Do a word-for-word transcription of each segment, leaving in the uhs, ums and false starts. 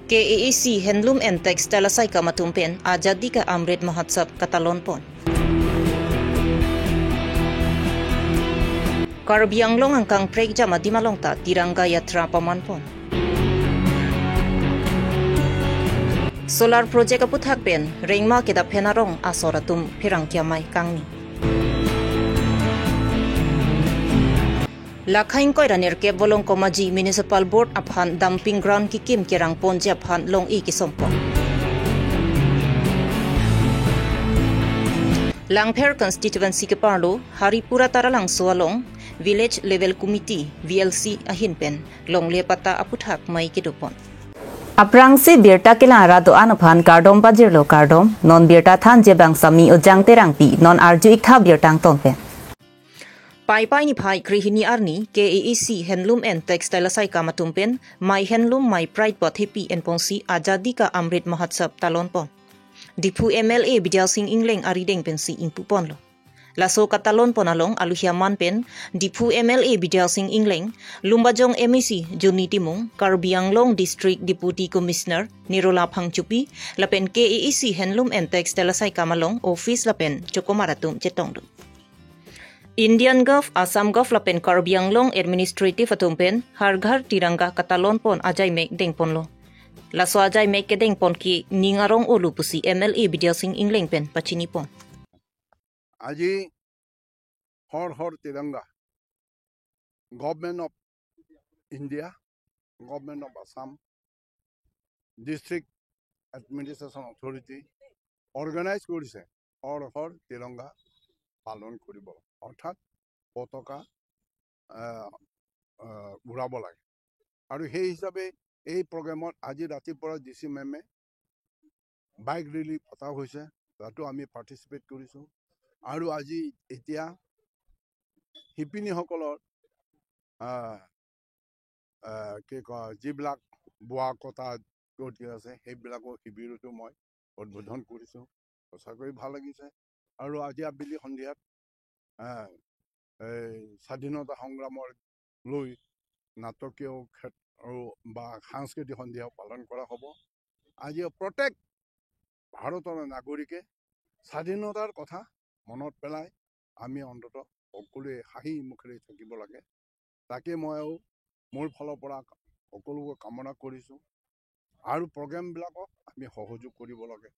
K A A C Handloom and Textile asaikam atum pen Azadi Ka Amrit Mahotsav katalon pon. Karbi Anglong angkang prekjam adim along ta Tiranga Yatra paman pon. Solar project aputhak pen Rengma kedaphan arong asor atum pherangke amei kangni. Lakha ingkoi ra nerkep Volongkom Aji Municipal Board aphan dumping ground kekim kerang ponji aphan long-e kesom pon. Langpher constituency keparlo Haripura Taralangso along Village Level Committee, V L C ahin pen longle patta aputhak mei kedo pon. Aphrangsi birta kelang arat do-an aphan kardom pajirlo kardom, non birta thanji abang Sami Ojang Terangpi, non arju-ik tha birta angton pen. Paipai niphai krehini arni K A A C Handloom and Textile asaikam atum pen My Handloom My Pride pathepi en ponsi Azadi Ka Amrit Mahotsav talon pon. Diphu M L A Bidya Sing Engleng arideng pensi ingpu ponlo. Laso katalon pon along aluhi aman pen Diphu M L A Bidya Sing Engleng, Lumbajong M A C Johny Timung, Karbi Anglong District Deputy Commissioner Nirola Phangchopi, lapen K A A C Handloom and Textile asaikam along office lapen chokomar atum chetong do. Indian Govt, Assam Govt lapen Karbi Anglong Administrative atum pen Har Ghar Tiranga katalon pon ajaimek deng ponlo. Laso ajaimek kedeng pon ke ning arong olo pusi M L A Bidya Sing Engleng pen pachini pon. আজি হৰ হৰ Tiranga, Government of India, Government of Assam, District Administration Authority organize কৰিছে হৰ হৰ তিৰংগা পালন কৰিব, অৰ্থাৎ পতাকা, আহ, আহ, উৰাব লাগে। আৰু সেই হিচাপে এই প্ৰগ্ৰেমত আজি ৰাতিপুৱা ডি চি মেমে বাইক ৰেলী পতা হৈছে, তাতো আমি পাৰ্টিচিপেট কৰিছো। আৰু আজি এতিয়া শিপিনীসকলৰ, আহ, আহ, কি কয়, যিবিলাক বোৱা কটা গতি আছে, সেইবিলাকৰ শিবিৰতো মই উদ্বোধন কৰিছো। সঁচাকৈ ভাল লাগিছে। আৰু আজি আবেলি সন্ধিয়াত, আহ, এই স্বাধীনতা সংগ্ৰামৰ লৈ নাটকীয় ক্ষেত্ৰ বা সাংস্কৃতিক সন্ধিয়াও পালন কৰা হ'ব। আজি প্ৰত্যেক ভাৰতৰ নাগৰিকে স্বাধীনতাৰ কথা মনত পেলাই আমি অন্ততঃ সকলোৱে হাঁহি মুখেৰে থাকিব লাগে। তাকে মইও মোৰ ফালৰ পৰা সকলোকে কামনা কৰিছো। আৰু প্ৰগ্ৰেমবিলাকক আমি সহযোগ কৰিব লাগে।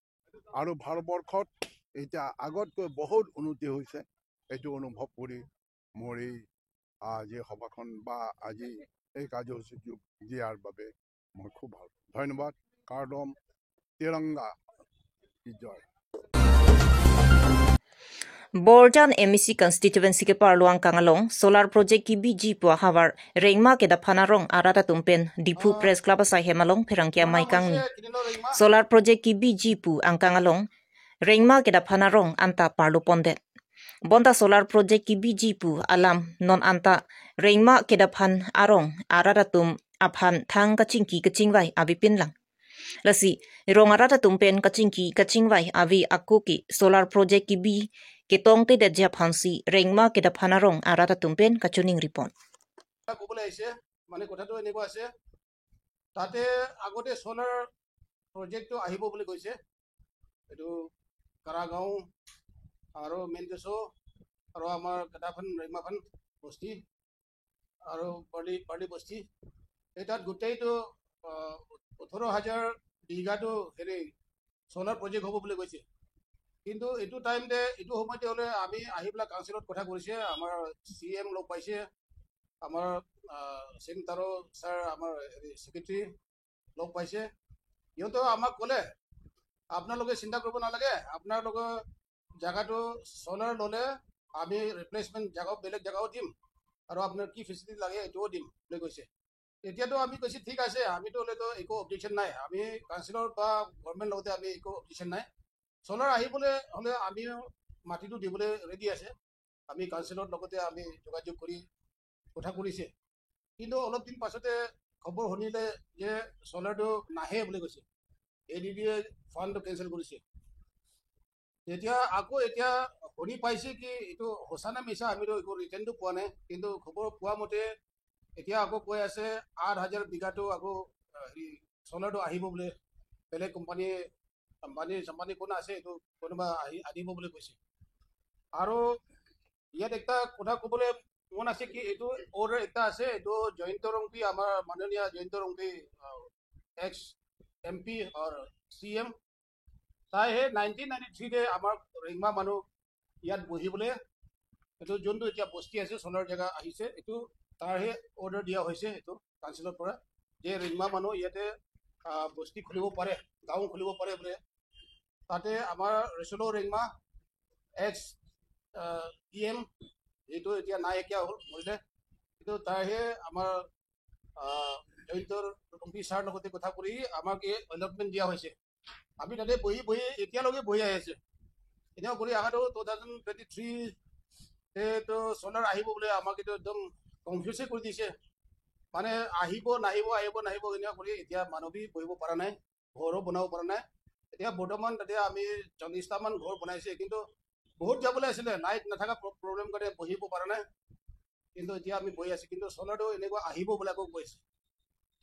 আৰু ভাৰতবৰ্ষত এতিয়া আগতকৈ বহুত উন্নতি হৈছে, এইটো অনুভৱ কৰি মোৰ এই, আহ, আজি সভাখন বা আজি এই কাৰ্যসূচীটো দিয়াৰ বাবে মই খুব ভাল। ধন্যবাদ। কাৰ্ডম, তিৰংগা কি জয়। Borjan M A C constituency keparlo angkang along solar project kebiji pu ahavar Rengma kedaphan arong arat atum pen Diphu Press Club asai hem along pherangke amei kangni. Solar project kebiji pu angkang along Rengma kedaphan arong anta parlo pondet. Bonta solar project kebiji pu alam non anta Rengma kedaphan arong arat atum aphan thang kachingki kachingvai avepin lang. Lasi rong arat atum pen kachingki kachingvai ave ako ke solar project kebi ketongtedetji aphansi Rengma kedaphan arong arat atum pen kachiningri pon. ক'বলৈ আহিছে, মানে কথাটো এনেকুৱা আছে, তাতে আগতে চ'লাৰ প্ৰজেক্টটো আহিব বুলি কৈছে, এইটো কাৰাগাঁও আৰু মেইন কেছো আৰু আমাৰ কেইটাখন ৰেংমাখন বস্তি আৰু বাৰ্লি বাৰ্লি বস্তি, এই তাত গোটেইটো, আহ, ওঠৰ হাজাৰ বিঘাটো হেৰি চ'লাৰ প্ৰজেক্ট হ'ব বুলি কৈছে। কিন্তু এইটো টাইমতে, এইটো সময়তে হ'লে আমি আহি পেলাই কাউন্সিলত কথা কৰিছে, আমাৰ চি এম লগ পাইছে, আমাৰ, আহ, চেণ্টাৰৰ ছাৰ, আমাৰ হেৰি ছেক্ৰেটাৰী লগ পাইছে। সিহঁতে আমাক ক'লে, "আপোনালোকে চিন্তা কৰিব নালাগে, আপোনালোকৰ জেগাটো চ'লাৰ ল'লে আমি ৰিপ্লেচমেণ্ট জেগাও, বেলেগ জেগাও দিম আৰু আপোনাৰ কি ফেচিলিটি লাগে এইটোও দিম" বুলি কৈছে। তেতিয়াতো আমি কৈছে, "ঠিক আছে, আমিতো হ'লেতো একো অবজেকশ্যন নাই, আমি কাউন্সিলৰ বা গভৰ্ণমেণ্ট লগতে আমি একো অবজেকশ্যন নাই। চ'লাৰ আহিবলৈ হ'লে আমি মাটিটো দিবলৈ ৰেডি আছে, আমি কাউন্সিলৰ লগতে আমি যোগাযোগ কৰি কথা কৰিছে।" কিন্তু অলপ দিন পাছতে খবৰ শুনিলে যে চ'লাৰটো নাহে বুলি কৈছে, এ ডি বি এ ফাণ্ডটো কেঞ্চেল কৰিছে। তেতিয়া আকৌ এতিয়া শুনি পাইছে কি এইটো সঁচা নে মিছা, আমিতো একো ৰিটাৰ্ণটো পোৱা নাই, কিন্তু খবৰ পোৱা মতে এতিয়া আকৌ কৈ আছে আঠ হাজাৰ বিঘাটো আকৌ, আহ, হেৰি চ'লাৰটো আহিব বোলে, বেলেগ কোম্পানী, আম্বানী চাম্বানী কোন আছে, এইটো কোনোবা আহি আনিব বুলি কৈছে। আৰু ইয়াত একটা কথা ক'বলৈ মন আছে কি, এইটো অৰ্ডাৰ একটা আছে, এইটো জয়ন্ত ৰংপী, আমাৰ মাননীয় জয়ন্ত ৰংপী, এক্স এম পি আৰু চি এম, তাই সেই নাইনটিন নাইনটি থ্ৰীতে আমাৰ ৰেংমা মানুহ ইয়াত বহিবলৈ, এইটো যোনটো এতিয়া বস্তি আছে, চ'লাৰ জেগা আহিছে, এইটো তাৰ সেই অৰ্ডাৰ দিয়া হৈছে, এইটো কাউন্সিলৰ পৰা, যে ৰেংমা মানুহ ইয়াতে, আহ, বস্তি খুলিব পাৰে, গাঁও খুলিব পাৰে বোলে। তাতে আমাৰ ৰেচলো ৰেংমা, এক্স ই এম, এইটো এতিয়া নাই, এতিয়া হ'ল, মৰিলে। কিন্তু তাইহে আমাৰ, আহ, জয়ন্ত ৰংপী ছাৰ লগতে কথা কৰি আমাক এই এলটমেণ্ট দিয়া হৈছে। আমি তাতে বহি বহি এতিয়ালৈকে বহি আহি আছে। এনেকুৱা কৰি আহাটো টু থাউজেণ্ড টুৱেণ্টি থ্ৰী এইটো চ'লাৰ আহিব বোলে, আমাক এইটো একদম কনফিউজে কৰি দিছে। মানে আহিব নাহিব, আহিব নাহিব, এনেকুৱা কৰি এতিয়া মানুহ বি বহিব পৰা নাই, ঘৰো বনাব পৰা নাই। এতিয়া বৰ্তমান তাতে আমি চল্লিছটামান ঘৰ বনাইছে, কিন্তু বহুত যাবলৈ আছিলে, লাইট নাথাকা প্ৰ-, প্ৰব্লেম কাৰণে বহিব পৰা নাই। কিন্তু এতিয়া আমি বহি আছো, কিন্তু চ'লাৰটো এনেকুৱা আহিব বুলি আকৌ কৈছে।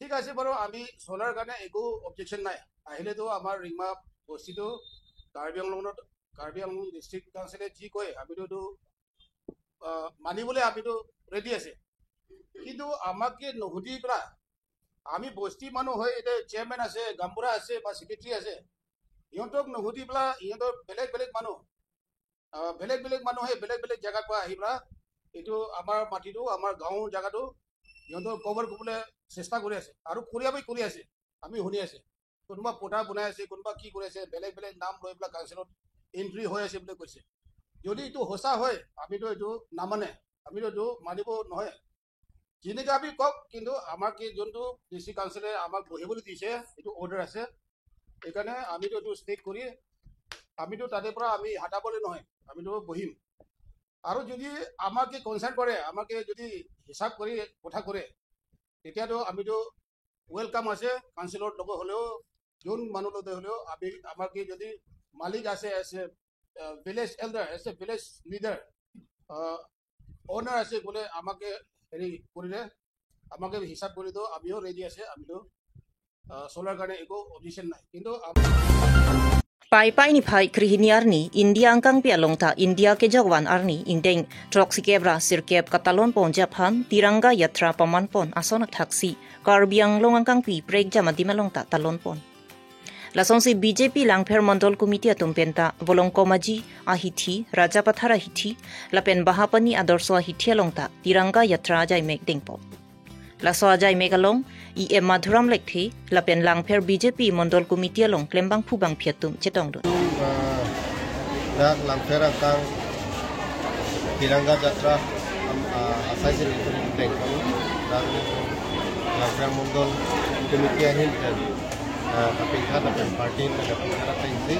ঠিক আছে বাৰু, আমি চ'লাৰ কাৰণে একো অবজেকশ্যন নাই। আহিলেতো আমাৰ ৰেংমা বস্তিটো কাৰ্বি আংলঙত, কাৰ্বি আংলং ডিষ্ট্ৰিক্ট কাউন্সিলে যি কয়, আমিতো এইটো, আহ, মানিবলৈ আমিতো ৰেডি আছে। কিন্তু আমাকে নুসুধি পেলাই, আমি বস্তি মানুহ হয়, এতিয়া চেয়াৰমেন আছে, গাঁওবুঢ়া আছে বা ছেক্ৰেটাৰী আছে, সিহঁতক নুসুধি পেলাই সিহঁতৰ বেলেগ বেলেগ মানুহ, আহ, বেলেগ বেলেগ মানুহে বেলেগ বেলেগ জেগাৰ পৰা আহি পেলাই এইটো আমাৰ মাটিটো, আমাৰ গাঁৱৰ জেগাটো সিহঁতৰ কভাৰ কৰিবলৈ চেষ্টা কৰি আছে আৰু কৰি, কৰি আছে, আমি শুনি আছে। কোনোবা পটা বনাই আছে, কোনোবা কি কৰি আছে, বেলেগ বেলেগ নাম লৈ পেলাই কাউন্সিলত এণ্ট্ৰি হৈ আছে বুলি কৈছে। যদি এইটো সঁচা হয়, আমিতো এইটো নামানে, আমিতো এইটো মানিব নহয়। যেনেকে আমি কওক, কিন্তু আমাক এই যোনটো ডিষ্ট্ৰিক্ট কাউন্সিলে আমাক বহিবলৈ দিছে, এইটো অৰ্ডাৰ আছে, সেইকাৰণে আমিতো এইটো ষ্টেক কৰি আমিতো তাতে পৰা আমি হাতাবলৈ নহয়, আমিতো বহিম। আৰু যদি আমাকে কনচাৰ্ণ কৰে, আমাকে যদি হিচাপ কৰি কথা কৰে, তেতিয়াতো আমিতো ৱেলকাম আছে, কাউন্সিলৰ লগত হ'লেও, যোন মানুহ লগতে হ'লেও, আমি, আমাকে যদি মালিক আছে, as a village elder, as a village leader, অনাৰ আছে বোলে, আমাকে হেৰি কৰিলে, আমাকে হিচাপ কৰি দিয়ক, আমিও ৰেডি আছে, আমিতো, আহ, চ'লাৰ কাৰণে একো অবজেকশ্যন নাই। কিন্তু আম- Paipai niphai krehini arni India angkangpi along ta India kejokvan arni ingdeng throksi kep ra sirkep katalon pon aphan Tiranga Yatra paman pon ason athaksi Karbi Anglong angkangpi prekjam adim along ta talon pon. Lasonsi B J P Langpher Mondol Committee atum penta Volongkom Aji ahithi, Rajapathar ahithi, lapen Bahapani Adorsho ahithi along ta Tiranga Yatra ajaimek dengpon. Laso ajaimek along E M Madhuram Lekthe lapen Langpher B J P Mondol Committee along klembangphu bangphi atum chetongdun. Ah, dak Langpher angkang Tiranga Jatra, am, ah, asai siri dengpon, dak Langpher Mondol Committee ahin pen, ah, kapingkhat lapen party pen kapingkhat atengsi,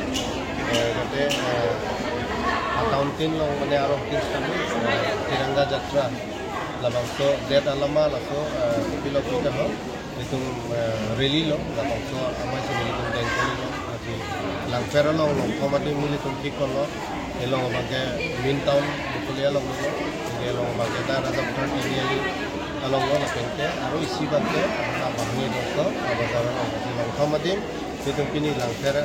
eh, kate, eh, a town tin along mane arong tin kami, eh, Tiranga Jatra labangso det alama laso, eh, kopilo pu tahai, itum, eh, rally lo, labangso amei si nelitum dengpon lo, aji Langpher along Volongkom Aji nelitum thik ponlo, along abangke main town Bokolia along lo, along abangke ta Rajapathar T D L along lo, lapen ke aro isi abangke, ah, Bahapani Adorsho, ah, bazar along, aji Volongkom Aji, itum pini Langpher,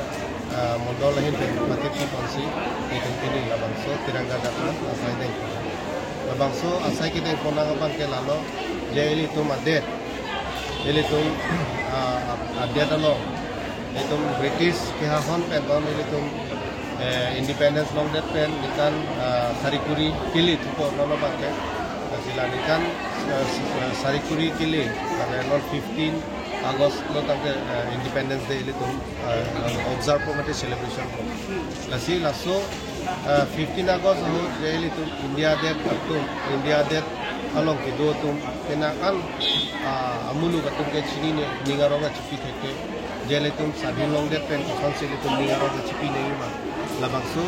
ah, Mondol ahin pen patik si ponsi, itum pini labangso Tiranga Jatra asai dengpon. Labangso asai kedengpon abangke lalo, je ilitum adet, ilitum, ah, adet along, itum British kehahon pen bang ilitum, eh, independence longdet pen ningkan, ah, sari kuri kili thupo nono abangke. Lasi la ningkan, eh, s-, eh, sari kuri kili, pada non fifteen August lo tangte, eh, Independence Day ilitum, eh, observe po mate celebration po. Lasi laso, eh, fifteen August ahut je ilitum India adet atum, India adet along kedo atum, pena an, ah, amuluk atum ke chinine, ning arong achipi thek ke, je ilitum swadhin longdet pen kosonsi ilitum ning arong achipi nangji ma. Labangso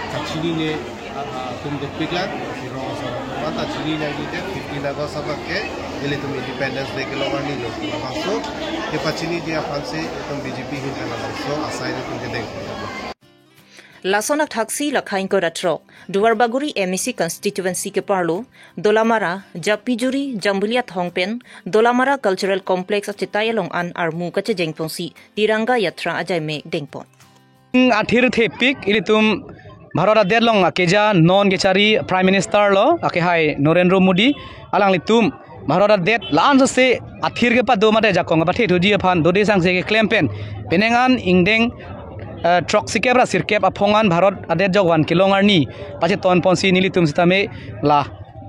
kachinine, ah, ah, atum dopiklang, si rong asor atum anta chini nangji det, fifteen August abangke, ilitum Independence Day kelong arni lo. Labangso kepachiniji aphansi itum B J P ahin pen labangso asai itum kedeng. Lason athaksi lakhai ingkoi ra throk, Duarbagori M A C constituency keparlo, Dolamara, Japijuri, Jambulia Thong pen, Dolamara Cultural Complex achetai along an armu kachejeng ponsi, Tiranga Yatra ajai me dengpon. Athir thepik ilitum Bharat adet along akeja non kechari Prime Minister lo, akehai Narendra Modi, alanglitum Bharat adet la-an sose athir kepado mate jakong kepathe thuji aphan dode sangse keklem pen, penang an ingdeng, eh, throksikep ra sirkep aphong an Bharat adet jokvan kelong arni pacheton ponsi nelitum sitame la,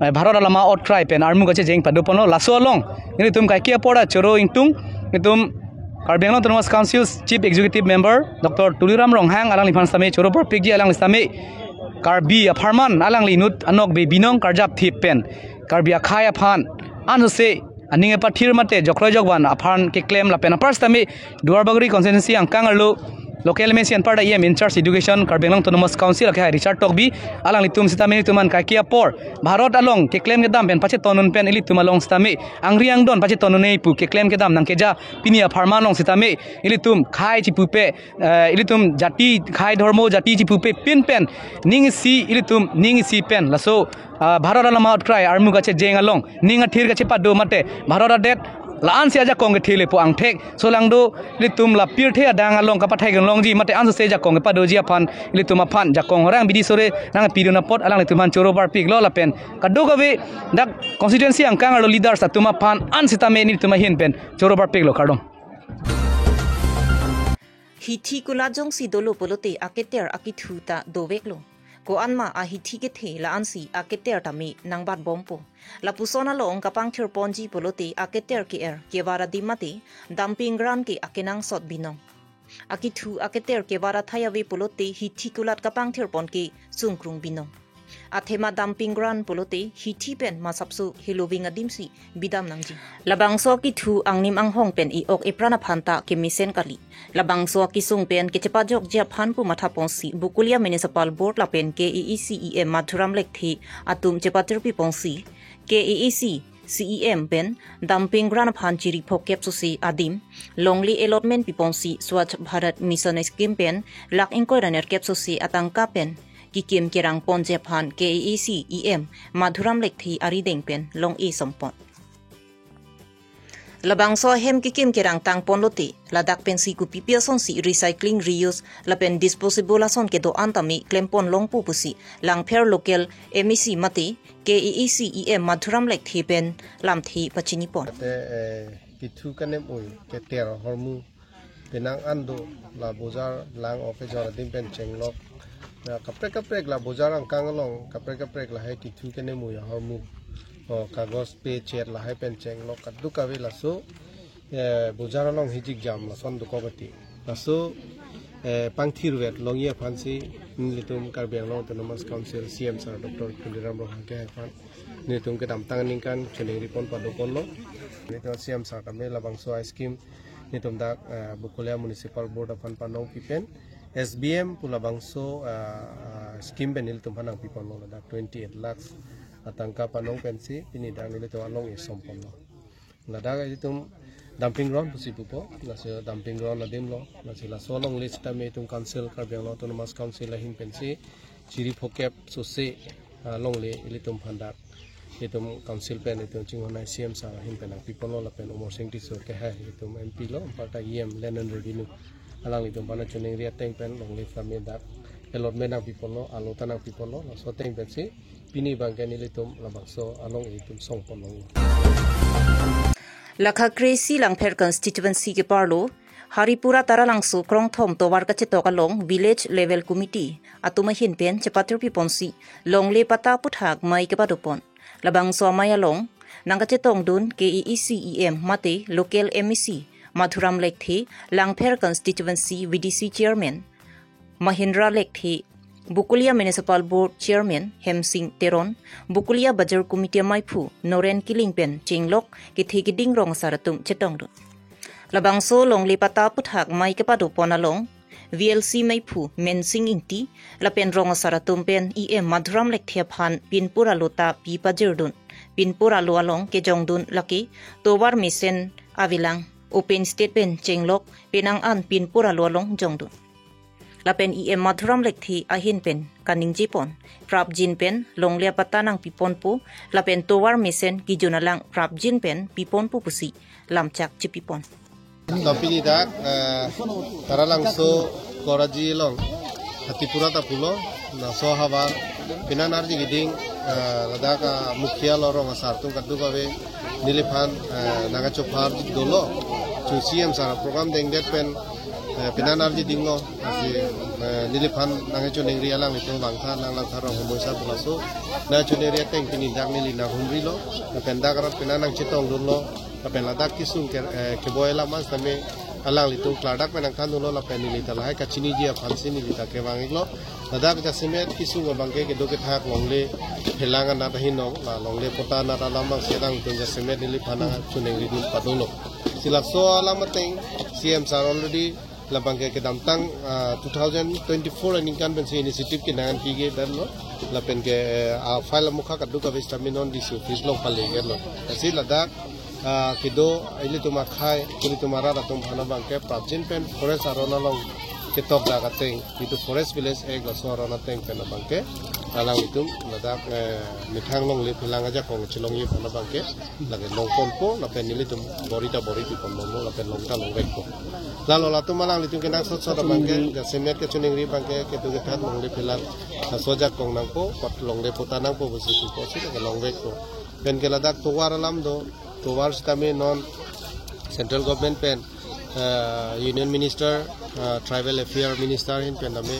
eh, Bharat alama otkrai pen armu kachejeng pado ponlo. Laso along nelitum kaike apor ta choro ingtung, nelitum Karbi Anglong Autonomous Council Chief Executive Member Doctor Tuliram Ronghang alangliphan sitame choro parpikji, alangli sitame Karbi apharman alangli inut anokbe binong karjap thip pen Karbi akhei aphan an sose aning epathir mate jokroi jokvan aphan keklem lapen apar sitame Duarbagori constituency angkang arlo local M A C anparta E M in charge education Karbi Anglong Autonomous Council akehai Richard Tokbi, alanglitum sitame ilitum an kaike apor Bharat along keklem kedam pen pacheton un pen ilitum along sitame angri angdon pacheton un-e pu keklem kedam nangkeja pini apharman along sitame ilitum khei chipupe, eh, ilitum jati khei dhormo jati chipupe pin pen ning isi, ilitum ning isi pen laso, ah, Bharat alama otkrai armu kachejeng along ning athir kachepado mate Bharat adet la-an si ajakong kethe le pu angthek solangdo, ilitum la pirthe adang along kapathai longji mate an sose jakong kepadoji aphan ilitum aphan jakong horang bidi sore nangpidun apot alanglitum aphan choro parpiklo lapen kadokave dak constituency angkang arlo leaders atum aphan an sitame nelitum ahin pen choro parpiklo, kardom. Hithi kulat jongsi dolo pulote aketer akithu ta doveklo. Ko-an ma ahithi kethe la-ansi aketer tame nangbatbompo. Lapuson along kapangthirponji pulote aketer ke-er kevar adim mate dumping ground ke akenangsot binong. Akithu aketer kevar athai ave pulote hithi kulat kapangthirpon ke sungkrung binong. Athema dumping ground pulote hithi pen masapso heloving adimsi bidam nangji. Labangso akithu angnim anghong pen i-ok ipran aphan ta kemesen kali. Labangso akisung pen kechepajokji aphan pu mathaponsi Bokolia Municipal Board lapen K A A C E M Madhuram Lekthe atum chepatirpi ponsi K A A C C E M pen dumping ground aphan chiri phokep sose adim longle allotment piponsi Swachh Bharat Mission scheme pen lakh ingkoi ra nerkep sose atangka pen kikim kerang ponji aphan K A A C E M Madhuram Lekthe arideng pen long-e sompon. Labangso ahem kikim kerang tangpon lote, ladak pensi kopipi asonsi recycling, reuse lapen disposable ason kedo-an tame klempon longpo pusi Langpher local M A C mate K A A C E M Madhuram Lekthe pen lamthe pachinipon. Te, eh, kithu kanem oi, keter ahormu, penang an do, la bojar lang-ok kejor adim pen chenglok. Na kaprek kaprek la bojar angkang along, kaprek kaprek lahai kithu kanem oi ahormu. O, kagos pe chet lahai pen chenglok, kadokave laso, eh, bojar along hijik jam lason dokok ati. Laso, eh, pangthirvet longji aphansi nelitum Karbi Anglong Autonomous Council C E M sir Doctor Tuliram Ronghang ke aphan nelitum kedamtang aningkan choningri pon padoponlo. Nelitum C E M sir tame labangso a-scheme nelitum dak, eh, Bokolia Municipal Board aphan panong pipen S B M pu labangso, eh, eh, scheme pen nelitum aphan nangpiponlo, ladak twenty eight lakhs atangka panong pensi pini dak nelitum along-e somponlo. Ladak ilitum dumping ground pusi pupo, lasi dumping ground adim lo, lasi laso alongle sitame itum council, Karbi Anglong Autonomous Council ahin pensi chiri phokep sose, ah, longle ilitum aphan dak, itum council pen itum chinghon-ai C E M sir ahin pen nangpiponlo lapen Amarsing Tisso kehai itum M P lo, anparta E M Land and Revenue, alanglitum aphan choningri ateng pen longle sitame dak allotment nangpiponlo, alo ta nangpiponlo, laso ateng pensi pini abangke nelitum labangso along-e itum songpon longlo. Lakha kre-isi Langpher constituency keparlo, Haripura Taralangso krongthom tovar kachetok along village level committee atum ahin pen chepatirpi ponsi longle patta aphuthak mei kepadopon. Labangso amei along nangkachetongdun K A A C E M mate local M A C Madhuram Lekthe, Langpher constituency V D C chairman Mahindra Lekthe, Bokolia Municipal Board Chairman Hemsing Teron, Bokolia Bazar Committee ameiphu Noren Killing pen chenglok kethe keding rong asar atum chetongdun. Labangso longle patta aphuthak mei kepadopon along V L C meiphu Mensing Ingti lapen rong asar atum pen E M Madhuram Lekthe aphan pinpur alo ta pi pajirdun. Pinpur alo along kejongdun lake tovar mesen avelang, open stage pen chenglok, penang an pinpur alo along jongdun. lapen E M Madhuram Lekthe ahin pen kaningjepon, prapjin pen longle apatta nangpiponpo, lapen tovar mesen kejun alang prapjin pen piponpo pusi lamchak chipipon. Tapi ni dak, eh, Taralangso Koraji along, Hatipura ta pulo, laso ahavar, penang arji keding, eh, ladak, ah, mukhia lo rong asar atum kadokave neliphan, eh, nangkachopharji dolo. Chu C M sir program dengdet pen, eh, penang arji dinglo, lasi, eh, neliphan nangkachoningri alanglitum bangtha nang langtha rong humoi sa pulaso. Nangchoningri ateng pini dak neli nanghumrilo, lapen dak arat penang nangchetongdunlo, lapen ladak kesung ke, eh, keboi alam an sitame alanglitum klardak pen nangthandunlo, lapen neli ta lahai kachiniji aphansi neli ta kevang-iklo. Ladak jasemet kesung abangke kedo kethak longle phelang anat ahin long, la longle patta anat alam abangsi alanglitum jasemet neliphan nangchoningridun padolo. Si laso alam ateng C M sir already labangke kedamtang, ah, two thousand twenty-four aningkan pensi initiative kenangpikdetlo, lapen ke, eh, a file amokha kadokave sitame non D C office along pale-iklo. Lasi ladak, ah, kedo ilitum akhei, ilitum arat atum aphan abangke prapjin pen forest aron along ketok dak ateng, itum Forest Village Act laso aron ateng pen abangke alanglitum ladak, eh, methang longle phelang ajakong chelongji aphan abangke lake longponpo, lapen nelitum bor-i ta bor-i piponpo, lapen long ta longvekpo. Lalo latum alanglitum kenangsot sot abangke jasemet kachiningri abangke kedo kethak longle phelang laso ajakong nangpo, pat longle patta nangpo pusi pupo si lake longvekpo. Pen ke ladak tovar alam do, tovar sitame non Central Government pen, eh, Union Minister, eh, Tribal Affair Minister ahin pen tame,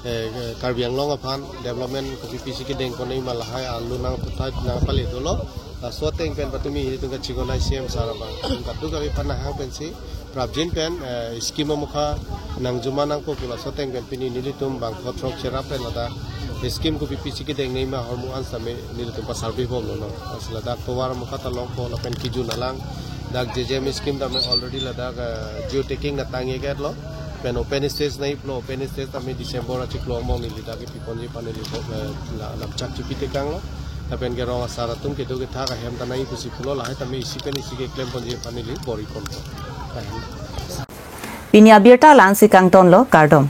eh, Karbi Anglong aphan development kopi pisi kedengpon-i ma lahai alu nangputhot nangpale dolo. Laso ateng pen patumi ilitum kachigonai C M sir abang kadokave aphan nanghang pensi prapjin pen, eh, scheme amokha nangjuma nangpo pu laso ateng pen pini nelitum bangpho throk cherap pen ladak scheme kopi pisi kedengnei ma ahormu an sitame nelitum pa-survey bomlo non. Lasi ladak tovar amokha ta longpo, lapen kejun alang dak J J M scheme tame already ladak, eh, geotagging nangtang-iklo. Pen open stage nangji pulo, open stage tame December achiklo angbong neli dak kepiponji aphan neli, eh, la, lamchak chipitekanglo. Lapen ke rong asar atum kedo kethak ahem ta nangji pusi pulo, lahai tame isi pen isi keklemponji aphan neli bor-iponpo. Pini abirta la-ansi kangtonlo, kardom.